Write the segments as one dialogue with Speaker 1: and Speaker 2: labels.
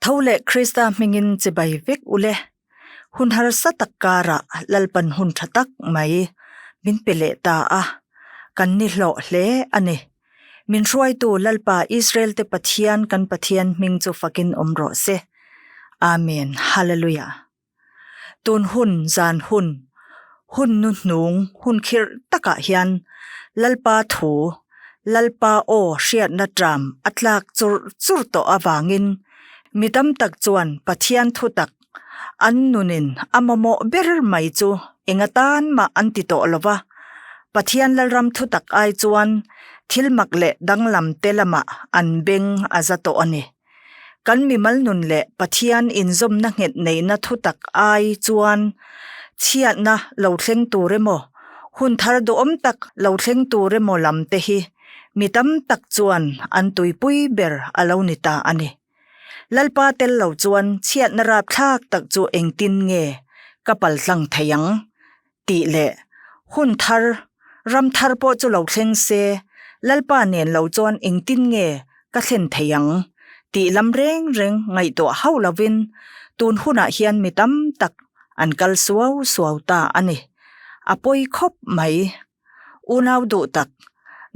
Speaker 1: Tho leh Krista hmingin chibai vek ule. Hun harsa tak karah Lalpan hun tha tak mai min pe leh ta a, kan ni hlawh hle a ni. Min hruaitu Lalpa Israel te Pathian kan Pathian hming chu fakin awm rawh se. Amen. Hallelujah. Tun hun, zan hun, hun nu hnung, hun khirh takah hian Lalpa thu, Lalpa aw hriatna tram a tlak chur chur tawh avangin mi tam tak chuan Pathian thutak an nunin a mamawh ber mai chu eng atan mah an ti tawh lo va, Pathian Lalram thutak ai chuan thil mak leh danglam te lamah an beng a za tawh a ni. Kan mimal nun leh Pathian inzawmna nghet neihna thutak ai chuan chhiatna lo thleng tur emaw, hun thar duhawm tak lo thleng tur emaw lam te hi mi tam tak chuan an tuipui ber a lo ni ta a ni. Lalpa tel lo chuan chhiatna rapthlak tak chu engtin nge ka paltlang thei ang tih leh hun thar, ram thar pawh chu lo thleng se, Lalpa nen lo chuan engtin nge ka thlen thei ang tih lam reng reng ngaihtuah hauh lovin tun hunah hian mi tam tak an kal suau suau ta a ni. A pawi khawp mai. Unau duh tak,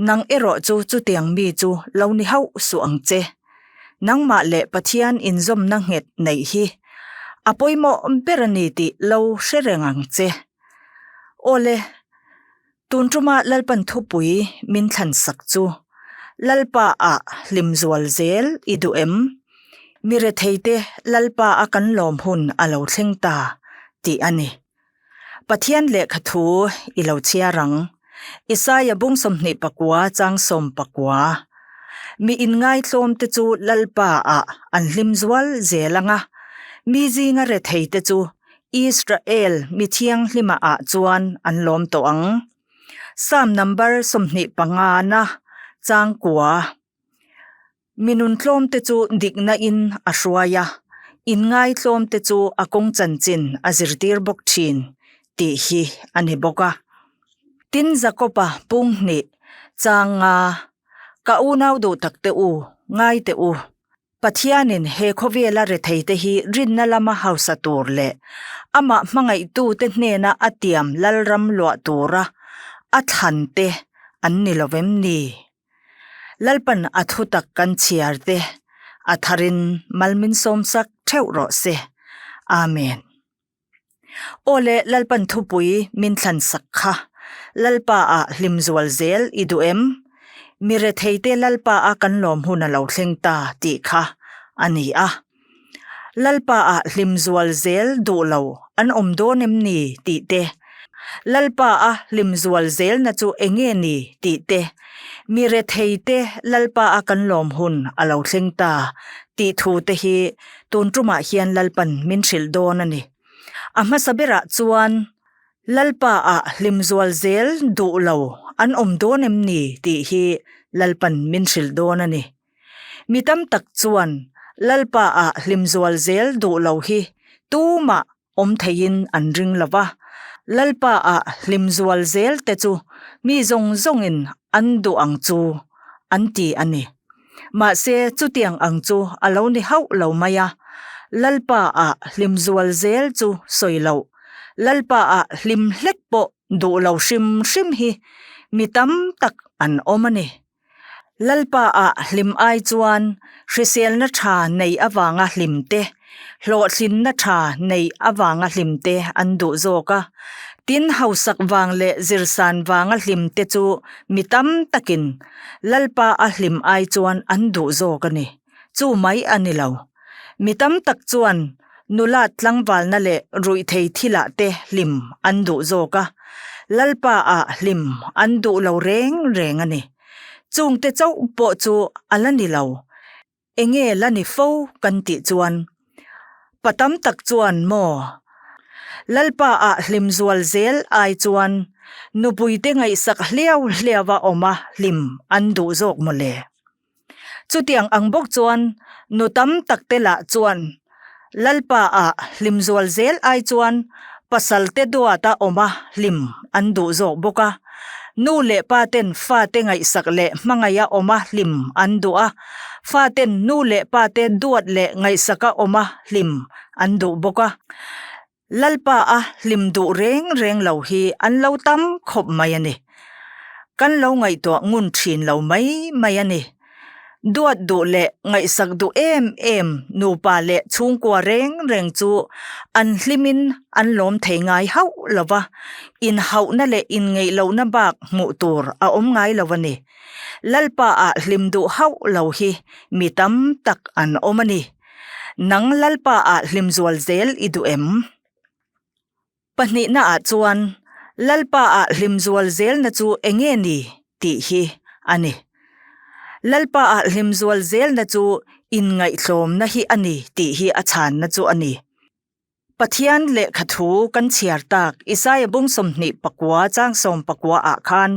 Speaker 1: nang erawh chu chutiang mi chu lo ni hauh suh ang che. Nangmah leh Pathian inzawmna nghet neih hi a pawimawh ber a ni tih lo hre reng ang che. Awle, tun tuma Lalpan thupui min thlansak chu Lalpa ah hlim zual zel i duh em? Mi retheite Lalpa a kan lawm hun a lo thleng ta tih a ni. Pathian lehkha thu i lo chhiar ang. Isaia bung 29 chang 19. Mi inngaitlawm te chu Lalpa ah an hlim zual zel ang a, mi zinga rethei te chu Israel mi thianghlima ah chuan an lawm tawh ang. Psalm number 25 na chang kua. Mi nuntlawmte chu dikna in a hruai a, inngaitlawmte chu a kawng chanchin a zirtir bawk thin tih hi a ni bawk a. Tin Jakob-a punghnih chang nga, Ka unau duh tak te u, ngai teh u. Pathianin he khawvela retheite hi rinna lama hausa tur leh amah hmangaihtute hnena a tiam lalram luah tura a thlante an ni lo vem ni? Lalpan a thutak kan chhiar te a tharin mal min sawmsak theuh rawh se. Amen. Aw le Lalpan thupui min thlansak kha Lalpa ah hlim zual zel i duh em? Mi retheite Lalpa a kan lawm hun a lo thleng ta tih kha a ni a. Lalpa ah hlim zual zel duh lo an awm dawn em ni tih te, Lalpa a hlim zual zelna chu enge ni tih te, mi rethei te Lalpa a kan lawm hun a lo thleng ta tih thu te hi tun tumah hian Lalpan min hrilh dawn a ni. A hmasa berah chuan Lalpa ah hlim zual zel duh lo an awm dawn em ni tih hi Lalpan min hrilh dawn a ni. Mi tam tak chuan Lalpa ah hlim zual zel duh lo hi tumah awm theiin an ring lo va, Lalpa ah hlim zual zel te chu mi zawng zawngin an duh ang chu an ti a ni. Mahse chutiang ang chu a lo ni hauh lo mai a, Lalpa ah hlim zual zel chu sawi loh, Lalpa ah hlim hlek pawh duh lo hrim hrim hi mi tam tak an awm a ni. Lalpa ah hlim ai chuan hriselna tha nei avanga hlim te, hlawhtlinna tha nei avanga hlim te an duh zawk a. Tin, hausak vang leh zirsan vanga hlim te chu mi tam takin Lalpa a hlim ai chuan an duh zawk a ni. Chu mai a ni lo. Mi tam tak chuan nula tlangvalna leh ruihthei thilah te hlim an duh zawk a, Lalpa ah hlim an duh lo reng reng a ni. Chungte chauh pawh chu a la ni lo. Enge la ni fo kan tih chuan pa tam tak chuan maw Lalpa ah hlim zual zel ai chuan nupuite ngaihsak hliau hliau a awm a hlim an duh zawk mawle. Chutiang ang bawk chuan nu tam tak te lah chuan Lalpa ah hlim zual zel ai chuan pasal te duata awm a hlim an duh zawk bawk a. Nu leh pa ten fate ngaihsak leh hmangaih a awm a hlim an duh a. Faten nu leh pate duat leh ngaihsaka awma hlim an duh bawk a. Lalpa a hlim duh reng reng lo hi an lo tam khawp mai a ni. Kan lo ngaihtuah ngun thin lo mai mai a ni. Duat duh leh ngaihsak duh em em nupa leh chhungkua reng reng chu an hlimin an lawm thei ngai hauh lo va, inhauhna leh inngeih lohna bak hmuh tur a awm ngai lo a ni. Lalpa ah hlim duh hauh lo hi mi tam tak an awm a ni. Nang Lalpa ah hlim zual zel i duh em? Pahnihna ah chuan Lalpa ah hlim zual zelna chu enge ni tih hi a ni. Lalpa ah hlim zual zelna chu inngaihtlawmna hi a ni tih hi a chhanna chu a ni. Pathian lehkha thu kan chhiar tak Isaia bung 29 chang 19 ah khan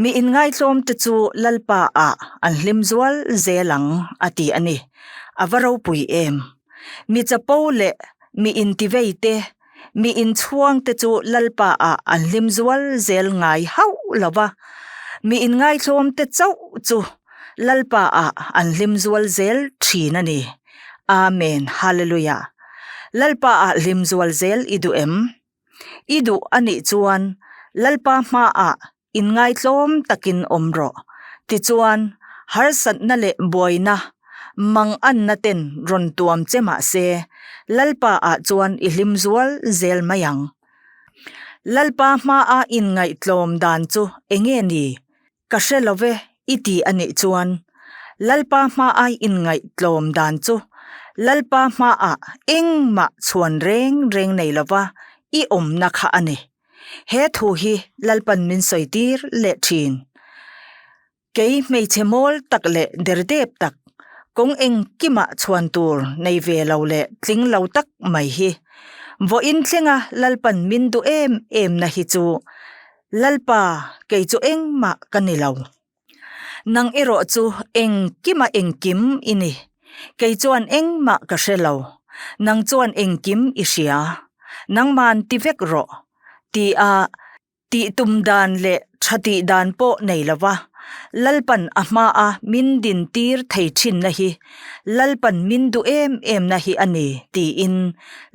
Speaker 1: mi inngaitlawm te chu Lalpa ah an hlim zual zel ang a ti a ni. A va ropui em! Mi chapo leh mi intivei te, mi inchhuang te chu Lalpa ah an hlim zual zel ngai hauh lo va, mi inngaitlawm te chauh chu Lalpa ah an hlim zual zel thin a ni. Amen Hallelujah. Lalpa ah hlim zual zel i duh em? I duh a nih chuan Lalpa hma ah inngaitlawm takin awm rawh. Tichuan harsatna leh buaina manganna ten rawn tuam che mah se Lalpa ah chuan i hlim zual zel mai ang. Lalpa hma a inngaihtlawm dan chu enge ni? Ka hre lo ve i ti a nih chuan Lalpa hmaa inngaihtlawm dan chu Lalpa hmaah engmah chhuan reng reng nei lova i awmna kha a ni. He thu hi Lalpan min sawi tir leh thin. Kei hmeichhe mawl tak leh derdep tak, kawng engkimah chhuan tur nei ve lo leh tling lo tak mai hi vawiin thlenga Lalpan min duh em emna hi chu Lalpa, kei chu engmah ka ni lo. Nang erawh chu engkima engkim i ni. Kei chuan engmah ka hre lo. Nang chuan engkim i hria. Nangman ti vek rawh, ti a tih tum dan leh tha tih dan pawh nei lo va, Lalpan a hmaa min din tir thei thinna hi Lalpan min duh em emna hi a ni, tiin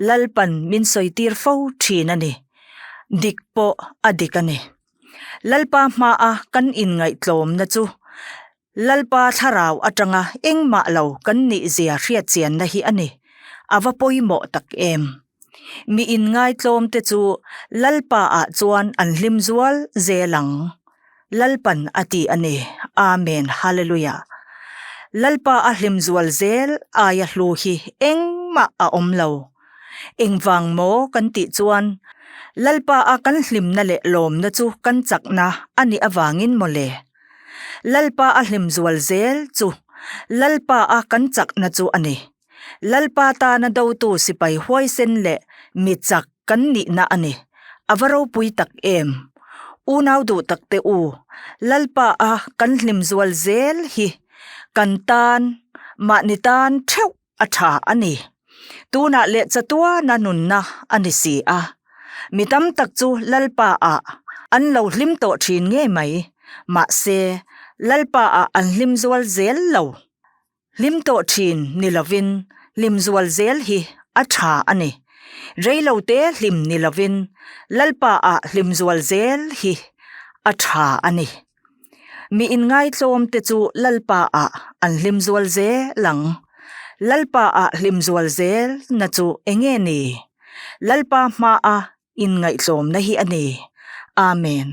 Speaker 1: Lalpan min sawi tir fo thin a ni. Dik pawh a dik a ni. Lalpa hmaa kan inngaihtlawmna chu Lalpa thlarau atanga engmah lo kan nihzia hriatchianna hi a ni. A va pawimawh tak em! Mi inngaitlawmte chu Lalpa ah chuan an hlim zual zel ang. Lalpan a ti a ni. Amen Hallelujah. Lalpa a hlim zual zel aia hlu hi engmah a awm lo. Engvang maw kan tih chuan Lalpa a kan hlimna leh lawmna chu kan chakna a nih avangin mawle. Lalpa a hlim zual zel chu Lalpa a kan chakna chu a ni. Lalpa tana dotu sipai huaisen leh mi chak kan nihna a ni. A va ropui tak em! Unau duh tak te u, Lalpa a kan hlim zual zel hi kan tan, mahni tan theuh a tha a ni. Tunah leh chatuana nunna a ni si a. Mi tam tak chu Lalpa ah an lo hlim tawh thin ngei mai. Mahse, Lalpa ah an hlim zual zel lo. Hlim tawh thin ni lovin hlim zual zel hi a tha a ni. Reilote hlim ni lovin Lalpa ah hlim zual zel hi a tha a ni. Mi inngaitlawm te chu Lalpa ah an hlim zual zel ang. Lalpa ah hlim zual zel na chu enge ni? Lalpa hma a inngaihtlawmna hi a ni. Amen.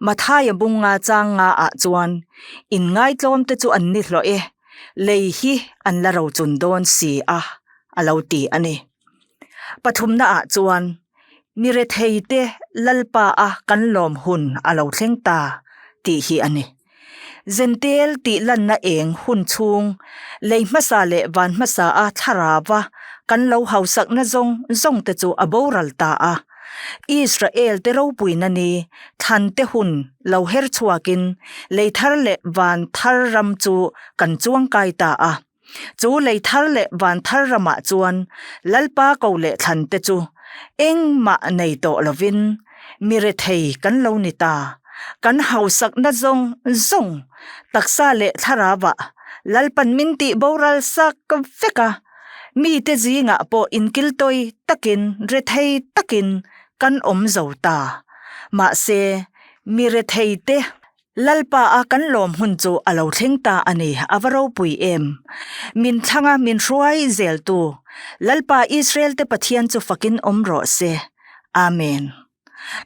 Speaker 1: Mathaia bunga chang nga ah chuan inngaitlawm te chu an ni hlawh e, lei hi an la rochun dawn si a, a lo ti a ni. Pathumna ah chuan mi rethei te Lalpa a kan lawm hun a lo thleng ta tih hi a ni. Zentel tih lanna eng hun chhung lei hmasa leh van hmasa a thlarava kan lo hausakna zawng zawng te chu a boral ta a. Israel te ropuina ni thlan te hun lo her chhuakin lei thar leh van thar ram chu kan chuangkai ta a. Chu lei thar leh van thar ramah chuan Lalpa ko leh thlan te chu engmah nei tawh lovin mi rethei kan lo ni ta. Kan hausakna zawng zawng taksa leh thlarauah. Lalpan min tih boral sak vek a, mite zingah pawh inkiltawi takin rethei takin kan awm zo ta. Mahse, mi rethei te Lalpa a kan lawm hun chu a lo thleng ta a ni, a va ropui em! Min thlanga min hruai zeltu Lalpa Israel te Pathian chu fakin awm rawh se. Amen.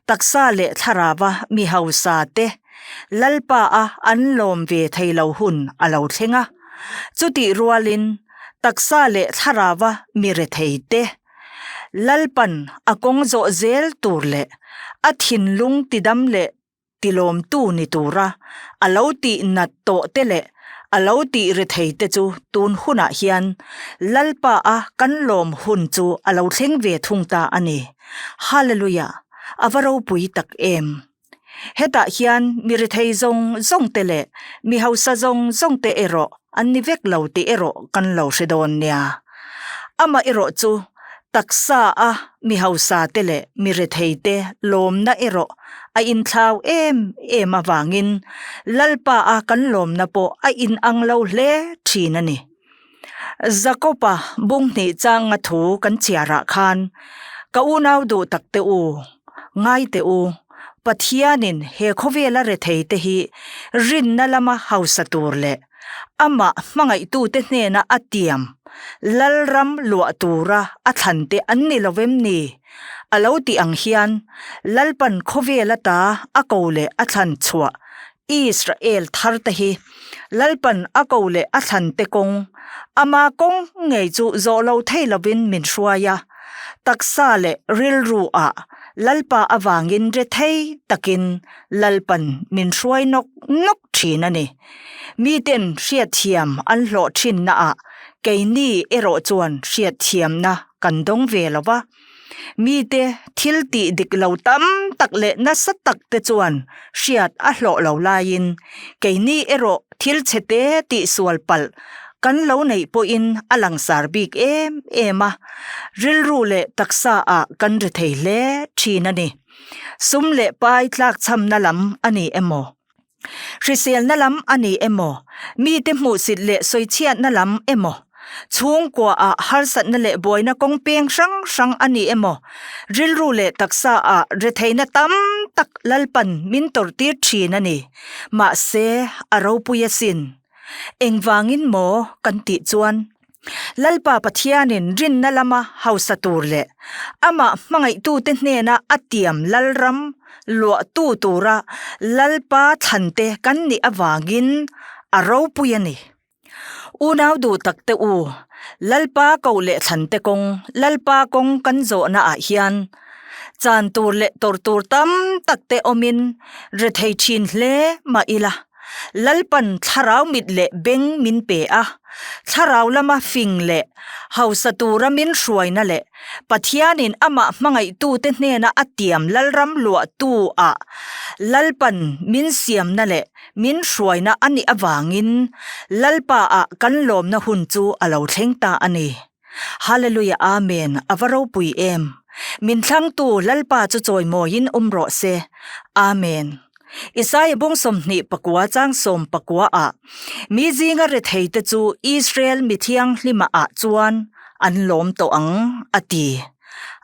Speaker 1: Taksa leh thlarava mi hausa te Lalpa a an lawm ve thei lo hun a lo thleng a, chutih rualin taksa leh thlarava mi rethei te Lalpan a kawng zawh zel tur leh a thinlung tidam leh tilawmtu ni tura a lo tih nat tawh te leh a lo tih rethei te chu tun hunah hian Lalpa a kan lawm hun chu a lo thleng ve thung ta a ni. Hallelujah! A va ropui tak em! Hetah hian mi rethei zawng zawng te leh mi hausa zawng zawng te erawh an ni vek lo tih erawh kan lo hre dawn nia. Amah erawh chu taksa a mi hausa te leh mi rethei te lawmna erawh a inthlau em em avangin Lalpa a kan lawmna pawh a inang lo hle thin a ni. Jakob-a bung hnih changa thu kan chhiarah khan ka unau duh tak te u, ngai teh u, Pathianin he khawvela rethei te hi rinna lama hausa tur leh Amah hmangaihtute hnena a tiam Lalram luah tura a thlante an ni lo vem ni? A lo tih ang hian Lalpan khawvel ata a ko leh a thlan chhuah Israel tharte hi Lalpan a ko leh a thlante kawng, ama kawng ngei chu zawh lo thei lovin min hruai a, taksa leh rilru ah Lalpa avangin rethei takin Lalpan min hruai nawk nawk thin a ni. Miten hriatthiam an hlawh thinnaah keini erawh chuan hriatthiamna kan dawng ve lo va. Mite thil tih dik lo tam tak leh nasa tak te chuan hriat a hlawh lo laiin keini erawh thil chhe te tih sual palh kan lo neih pawhin a langsar bik em em a, rilru leh taksa ah kan ri thei hle thin a ni. Sum leh pai tlakchhamna lam a ni emaw? Hriselna lam a ni emaw, mite hmuhsit leh sawichhiatna lam emaw, chhungkua ah harsatna leh buaina kawng peng hrang hrang a ni emaw, rilru leh taksa ah retheihna tam tak Lalpan min tawrhtir thin a ni. Mahse, a ropui asin. Engvangin maw kan tih chuan? Lalpa Pathianin rinna lama hausa tur leh amah hmangaihtute hnena a tiam Lalram luahtu tura Lalpa thlante kan nih avangin a ropui a ni. Unau duh takte u, Lalpa koh leh thlante kawng, Lalpa kawng kan zawhnaah hian chan tur leh tawrh tur tam takte awmin rethei thin hle mah ila. Lalpan thlarau mit leh beng min pe a, thlarau lama fing leh hausa tura min hruaina leh Pathianin amah hmangaihtute hnena a tiam Lalram luahtu ah Lalpan min siamna leh min hruaina a nih avangin Lalpa ah kan lawmna hun chu a lo thleng ta a ni. Hallelujah Amen a va ropui em! Min thlangtu Lalpa chu chawimawiin awm rawh se. Amen. Isaiah bung 24 chang 19 ah mi zinga rethei te chu Israel mi thianghlima ah chuan an lawm tawh ang a ti.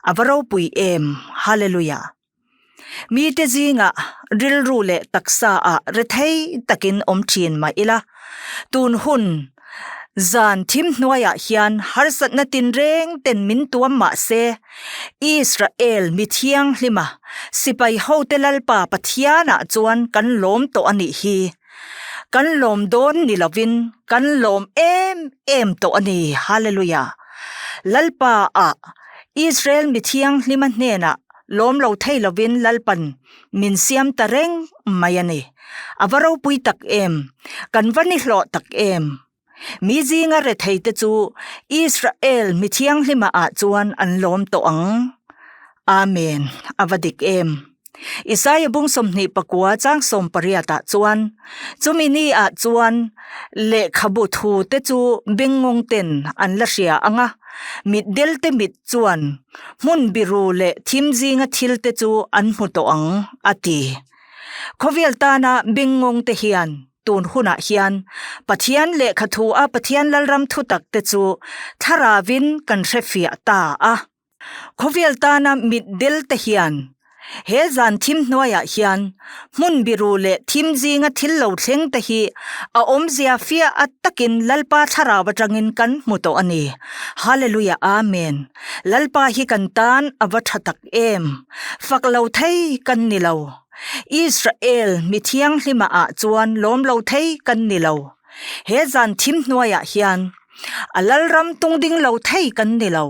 Speaker 1: A va ropui em! Hallelujah. Mite zinga rilru leh taksa ah rethei takin awm thin mah ila, tun hun zan thim hnuaiah hian harsatna tinreng ten min tuam mah se, Israel mi thianghlima sipai hote Lalpa Pathianah chuan kan lawm tawh a nih hi. Kan lawm dawn ni lovin kan lawm em em tawh a ni. Hallelujah! Lalpa ah Israel mi thianghlima hnenah lawm lo thei lovin Lalpan min siam ta reng mai a ni. A va ropui tak em! Kan va ni hlawh tak em! Mi zinga rethei te chu Israel mi thianghlima ah chuan an lawm tawh ang. Amen. A va dik em! Isaiah bung 29 chang 18 ah chuan, Chumi ni ah chuan lehkhabu thu te chu bengngawng ten an la hria ang a, mitdel te mit chuan hmun biru leh thim zinga thil te chu an hmu tawh ang, a ti. Khawvel tana bengngawng te hian. Tun hunah hian Pathian lehkha thu a Pathian Lalram thutak te chu thlaravin kan hrefiah ta a. Khawvel tana mitdel te hian he zan thim hnuaiah hian hmun biru leh thim zinga thil lo thleng te hi a awmzia fiah a takin Lalpa thlarau atangin kan hmu tawh a ni. Hallelujah Amen. Lalpa hi kan tan a va tha tak em. Fak lo thei kan ni lo. Israel mi thianghlima ah chuan lawm lo thei kan ni lo. He zan thim hnuaiah hian a Lalram tung ding lo thei kan ni lo.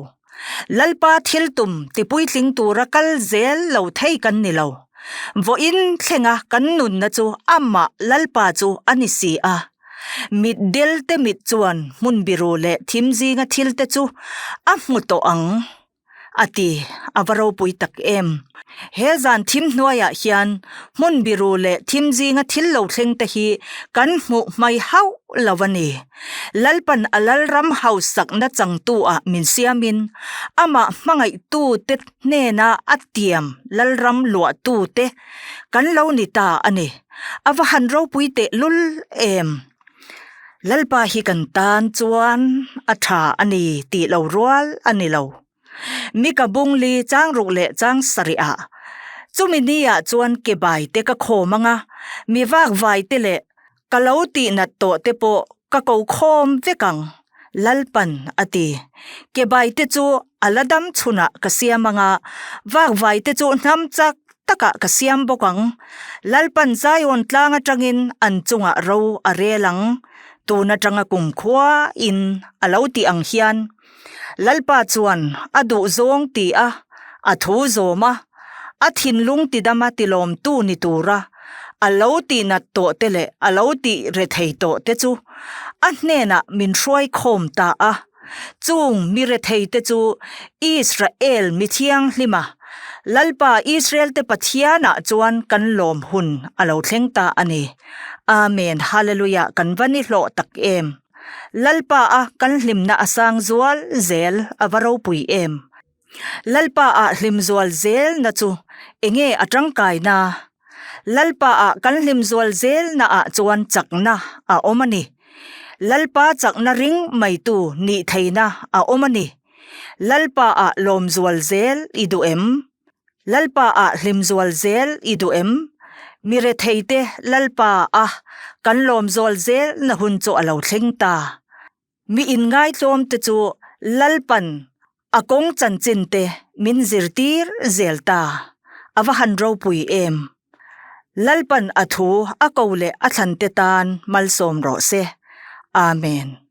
Speaker 1: Lalpa thil tum tipuitling tura kal zel lo thei kan ni lo. Vawiin thlenga kan nunna chu amah Lalpa chu a ni si a. Mitdel te mit chuan hmun biru leh thim zinga thil te chu a hmu tawh ang. A ti, a va ropui tak em. He zan thim hnuaiah hian hmun biru leh thim zinga thil lo thleng te hi kan hmuh hmai hauh lo a ni. Lalpan a Lalram hausakna changtu ah min siamin amah hmangaihtu te hnena a tiam Lalram luahtu te kan lo ni ta a ni. A va han ropui tehlul em. Lalpa hi kan tan chuan a tha a ni tih lo rual a ni lo. Mika bungli chang ruk leh chang sarih ah chumi ni ah chuan ke bai te ka khawm ang a, mi vak vai te leh ka lo tih nat tawh te pawh ka ko khawm vek ang, Lalpan a ti. Ke bai te chu a la dam chhunah ka siam ang a, vak vai te chu hnam chak takah ka siam bawk ang. Lalpan Zion tlang atangin an chungah ro a rel ang, tun atanga kumkhua in a lo tih ang hian. Lalpa chuan a duh zawng ti a, a thu zawm a, a thinlung tidama tilawmtu ni tura a lo tihnat tawh te leh a lo tih rethei tawh te chu a hnenah min hruai khawm ta a. Chung mi retheite chu Israel mi thianghlima Lalpa Israelte Pathianah chuan kan lawm hun a lo thleng ta a ni. Amen Hallelujah kan va ni hlawh tak em. Lalpa a kan hlimna a sang zual zel a va ropui em. Lalpa ah hlim zual zel na chu enge a tangkai na? Lalpa ah kan hlim zual zel na ah chuan chakna a awm a ni. Lalpa chakna ring mai tu nih theihna a awm a ni. Lalpa ah lawm zual zel i duh em? Lalpa ah hlim zual zel i duh em? Mi rethei te Lalpa a kan lawm zual zel na hun chu a lo thleng ta. Mi inngaihtlawm te chu Lalpan a kawng chanchin te min zirtir zel ta, a va han ropui em. Lalpan a thu a ko leh a thlan te tan malsawm rawh se. Amen.